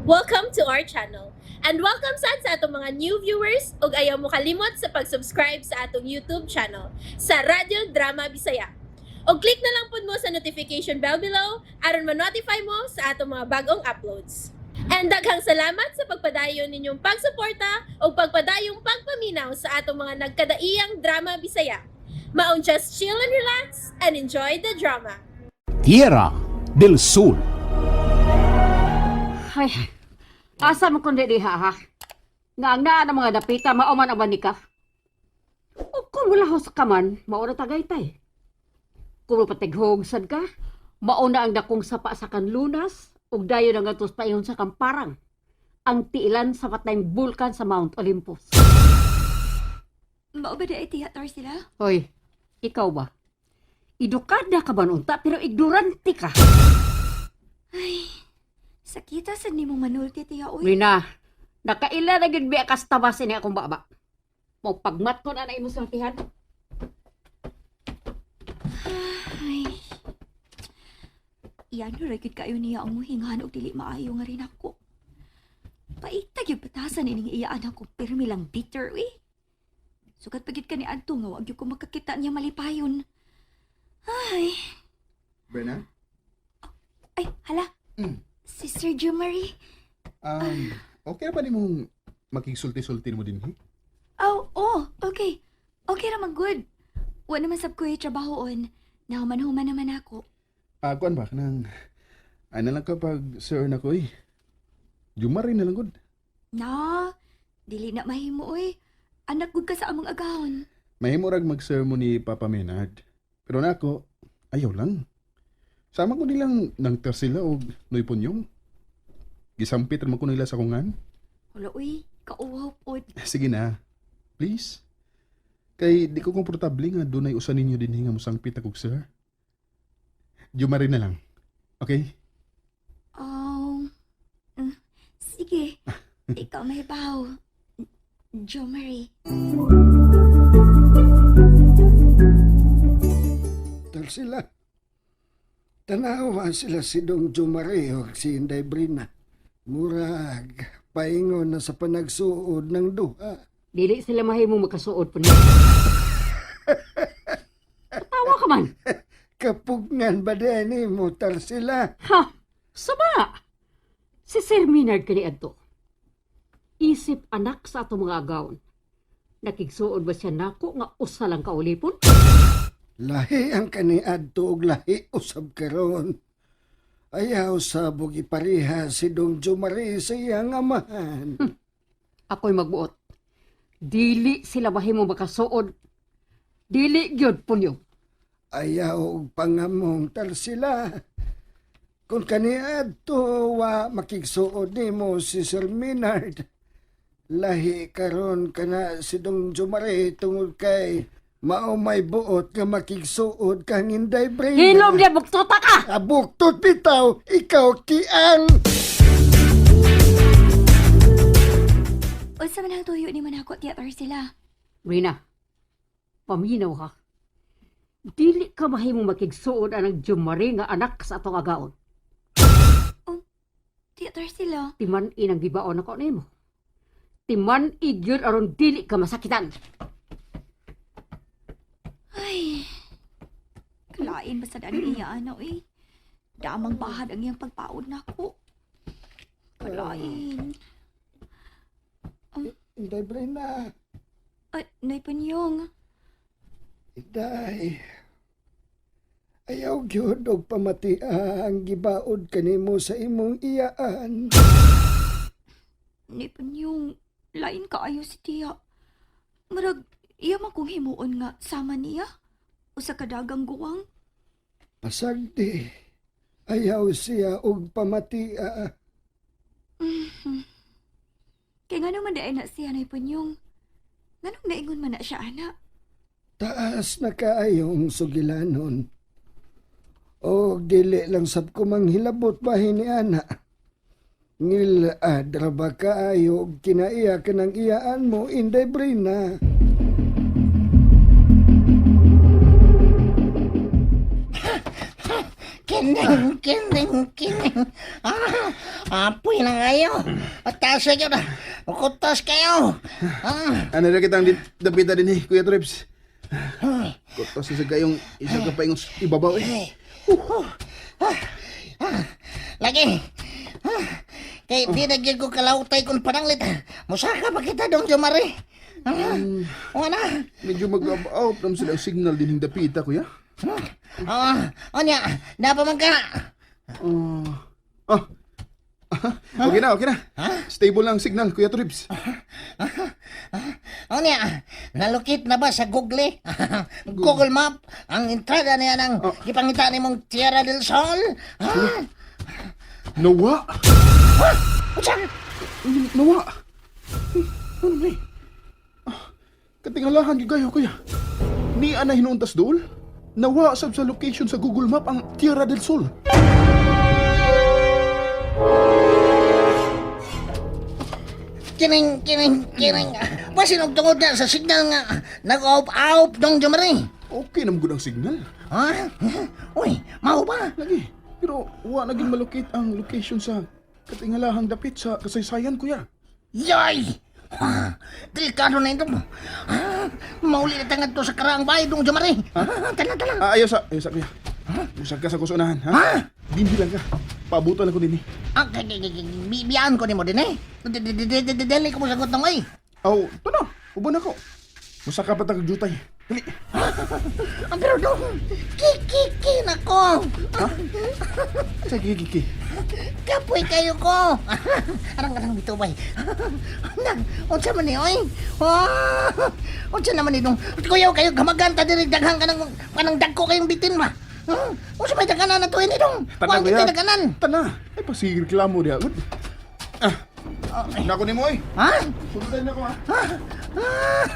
Welcome to our channel. And welcome sad sa atong mga new viewers ug ayaw mo kalimot sa pag-subscribe sa atong YouTube channel sa Radyo Drama Bisaya. Og click na lang pud mo sa notification bell below aron ma-notify mo sa atong mga bagong uploads. And daghang salamat sa pagpadayon ninyong pagsuporta ug pagpadayong pagpaminaw sa atong mga nagkadaiyang drama Bisaya. Maong just chill and relax and enjoy the drama. Tierra del Sol. Ay, asa mo kundi diha ha? Nga ang naa ng mga dapita, mauman ang banika. O kung wala hos ka man, mauna tagaytay. Kung mapatighog sad ka, mauna ang dakong sapa sa kanlunas, ug dayon ang atos paingon sa kamparang. Ang tiilan sa patayng bulkan sa Mount Olympus. Mao ba di ay tiya sila? Hoy, ikaw ba? Edukada ka ba unta pero ignorante ka. Ay, sakita sad nimo manulti tiya oy. Rina, nakaila na gyud biya kas tabas ini akong baba. Mo pagmat ko na na imo sultihan. Ay. Iyan ra gyud kayo niya ang muhingahan og dili maayo nga rin ako. Paita gyud batasan ining iyaan ako pirmi lang bitter uy. Sugat pa gyud ka ni adto nga wa gyud ko makakita niya malipayon. Ay, Brenna? ay hala. Si Sergio Marie. Okay na ba nimong makigsulti-sulti mo din, he? Oh, oh, okay. Okay ra man good. Wa naman sab ko trabahoon. Nahuman-human naman ako. Ah, kuan ba? Kanang, ano lang kapag sir na ko, eh. Jumari na lang gud. Na, dili na mahimo oy. Anak gud ka sa among agahon. Mahimo rag mag-sir mo ni Papa Menard. Pero nako, ayaw lang. Sama ko nilang nang sila og noyponyong. Gisampit ra man ko nila sa kungan. Wala uy, kauwaw pod. Sige na. Please. Kay di ko komportable nga dunay usa ninyo dinhi nga mosangpit akog sir. Jumari na lang. Okay? Oh, sige. Ikaw may baw. Jo Marie. Tal sila. Tanawa sila si Dong Jomare o si Inday Brina. Murag, paingon na sa panagsuod ng duha. Dili sila mahimong makasuod po niya. Tawa ka man. Kapugnan ba din mo, tal sila? Ha? Sama! Si Sir Minard kani adto. Isip anak sa ato mga agawon. Nakigsuod ba siya nako nga usa lang kaulipon? Lahi ang kaniadto og lahi usab karon. Ayaw sabog ipariha si Dong Jomare sa iyang amahan. Ako'y magbuot. Dili sila mahimong makasuod. Dili gyud punyo. Ayaw og pangamong tal sila. Kung kaniadto wa makigsuod nimo si Sir Minard. Lahi karon kana si Dong Jomare tungod kay mao may buot nga makigsuod kang Inday Brina. Hilom niya buktuta ka! Abuktot bitaw, ikaw kiang. Unsa man ang tuyo ni man ako tiya sila. Rina, paminaw ha. Dili ka mahimong makigsuod anang Jumari nga anak sa atong agaon. Tiya sila. Timan inang gibaon ako nimo. Timan igyud aron dili ka masakitan. Ay. Kalain basta ang iya ano eh. Damang bahad ang iyang pagpaod nako. Kalain. Inday Brina, Ay, Nay Punyong. Inday. Ayaw gyud og pamatia ang gibaod kanimo sa imong iyaan. Nay Punyong, lain kaayo si tiya. Murag, iya man kong himuon nga sama niya. Usa ka dagang guwang. Pasagdi. Ayaw siya og pamatia. Kay nga naman dahil na siya, Nay Punyong. Nganong naingon man na siya, ana? Taas na kaayong sugilanon. Og dili lang sab ko manghilabot bahin ni ana. Ngilad ra ba kaayo og kinaiya ka ng iyaan mo, Inday Brina? Kining, kining, kining. Ah, apoy na kayo. At taas na. Kutas kayo. Ah, Ano na kitang dapita din eh, Kuya Trips. Kutos sa kayong isa ka pa yung ibabaw eh. Lagi. Ah, kay di na gyud ko kalautay kung pananglit. Musaka pa kita dong Jomari. Ah, wala. Medyo mag-out naman sila ang signal din yung dapita, kuya. Ah, onya, napa man ka. Ah. Okay na, okay na. Stable lang ang signal, Kuya Trips. Onya, nalukit na ba sa Google? Google Map ang entrada niya ng gipangita nimong Tierra del Sol? Ah, Nawa! unsa? Nawa! Ano may? Ah, katingalahan gyud kayo, kuya. Ni ana hinuuntas dool? Nawa sab sa location sa Google Map ang Tierra del Sol. Kining, kining, kining. Basin og tungod na sa signal nga nag-off-off dong Jomari. Okay naman gud ang signal. Ha? Uy, mao ba? Lagi. Pero wa naging malocate ang location sa katingalahang dapit sa kasaysayan, kuya. Yay! Ah, delikado na ito. Ah, mauli na tangad to sa karaang bahay dong Jomari. Ah, tala, tala. Ah, ayaw sa kuya. Usag ka sa kusunahan, ha? Ha? Dinhi lang ka. Paabutan ako dinhi. Ah, biyaan ko nimo din eh. Dili ko mo sagot ng ay. Aw, to na. Uban ako. Musa ka pa tag jutay. Dali. Ah, pero dong, kikiki na ko. Sa kiki. Kapoy kayo ko. Arang arang dito bay. Nang, unsa man ni oy? Ah, unsa naman ni dong? Kuyaw kayo gamaganta diri daghan kanang kanang dagko kayong bitin ba. Unsa may daghanan na to ini dong? Tana, Wa kuya. kita daghanan. Tana. Ay pasireklamo diha. Good. Ah. Nako nimo oy. Ha? Sundan na ko ha. Ah!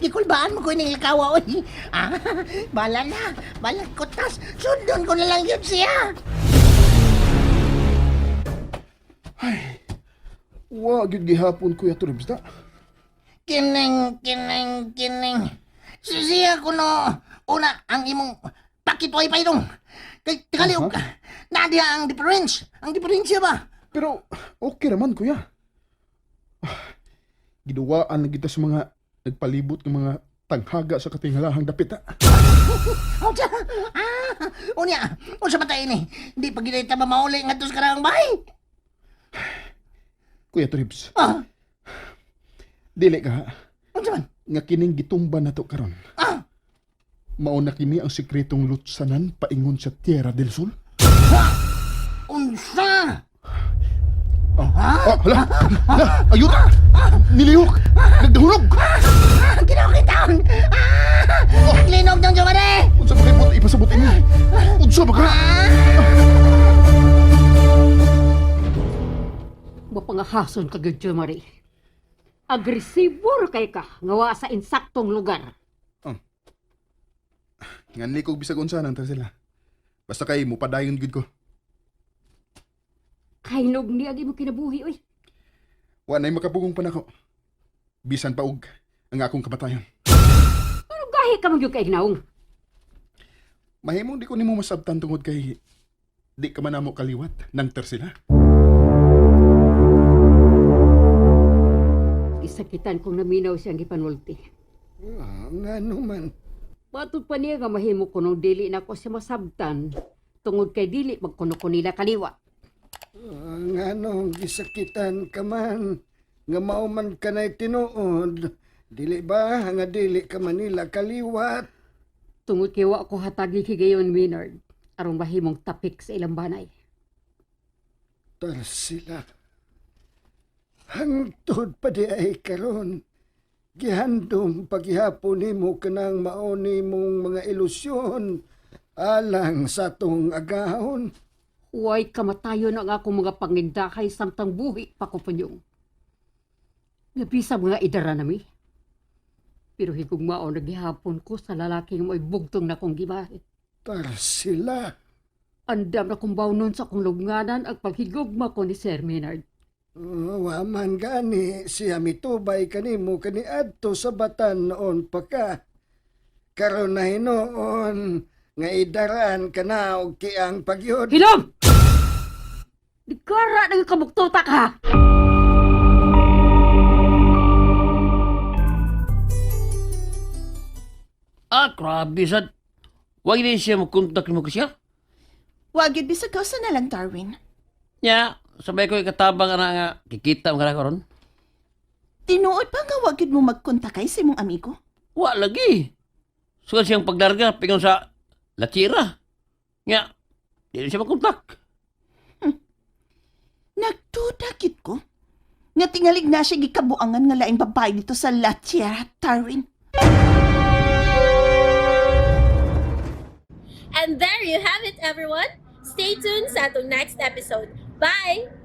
Gikulbaan mo ko ining likawa, oy. Ah, bala na. Bala kutas. Sundon ko na lang yun siya. Wa gyud gihapon kuya Turbs da. Kining, kining, kining. Sisiya ko no. Una, ang imong packet wifi dong. Kay, tingali, uh -huh. Nadia ang difference. Ang diferensya ba? Pero okay raman kuya. Ah, giduwaan lang kita sa mga nagpalibot ng mga tanghaga sa katinghalahang dapit ha. Unsa? Ah, unya, unsa ba tayo ni? Di pa ginita ba mauli nga sa karaang bahay? Kuya Turbs, Ah, dili ka ha. unsa man? Nga kining gitumba na to karon. Ah, Mao na kini ang sekretong lutsanan paingon sa Tierra del Sol. Unsa? Oh, oh hala, hala, ayuta! Nilihok! Nagdahulog! Ah, ginaw kita! Ah! Naglinog ng jumare! Unsa ba kay buti ipasabot ini? Unsa ba ka? Mapangahason ka gyud, Jomari. Agresibo ra kay ka nga wa sa insaktong lugar. Nganli kog bisag unsa nang sila. Basta kay mupadayon gid ko. Kainog ni ang imong kinabuhi oy. Wa nay makapugong pa nako. Bisan pa og ang akong kamatayon. Ano gahi ka man gyud kay gnaong? Mahimong di ko nimo masabtan tungod kay di ka man namo kaliwat nang tersila. Gisakitan kong naminaw siyang gipanulti. Ah, nga naman. Matod pa niya nga mahimo ko nung dili na ko siya masabtan tungod kay dili magkuno ko nila kaliwa. Ah, nga nung gisakitan ka man. Nga mao man ka na'y tinuod. Dili ba nga dili ka Manila kaliwat? Tungod kay wa ko hatagi higayon Maynard aron mahimong tapik sa ilang banay. Tarsila. Hangtod pa di ay karon. Gihandom paghihapon nimo kanang mao nimong mga ilusyon alang sa atong agahon. Huwag kamatayon ang akong mga pangindakay samtang buhi pa ko punyong. Nabisa mga idara nami. Pero higugmao naghihapon ko sa lalaking mo'y bugtong na kong gibahe. Tarsila. Andam na kong bawnon sa akong lubnganan ang paghigugma ko ni Sir Maynard. Oh, wa man gani siya mitubay kanimo kaniadto sa batan noon pa ka. Karon na hinuon Nga idaran ka na og kiang pagyud. Hilom! Digara na kabuktuta ka! Ah, grabe sad. Wag din siya magkontak mo ko siya. Wag yun, bisag kausa na lang, Darwin. Nya, sabay ko ikatabang ana nga kikita mo ka ron. Tinuod pa nga wag yun mo magkontakay sa imong amigo? Wa lagi. Sugad siyang paglarga pingon sa Latira. Nya, di na siya magkontak. Nagduda gyud ko. Nga tingalig na siya gikabuangan nga laing babae dito sa La Tierra, Darwin. And there you have it, everyone. Stay tuned sa atong next episode. Bye!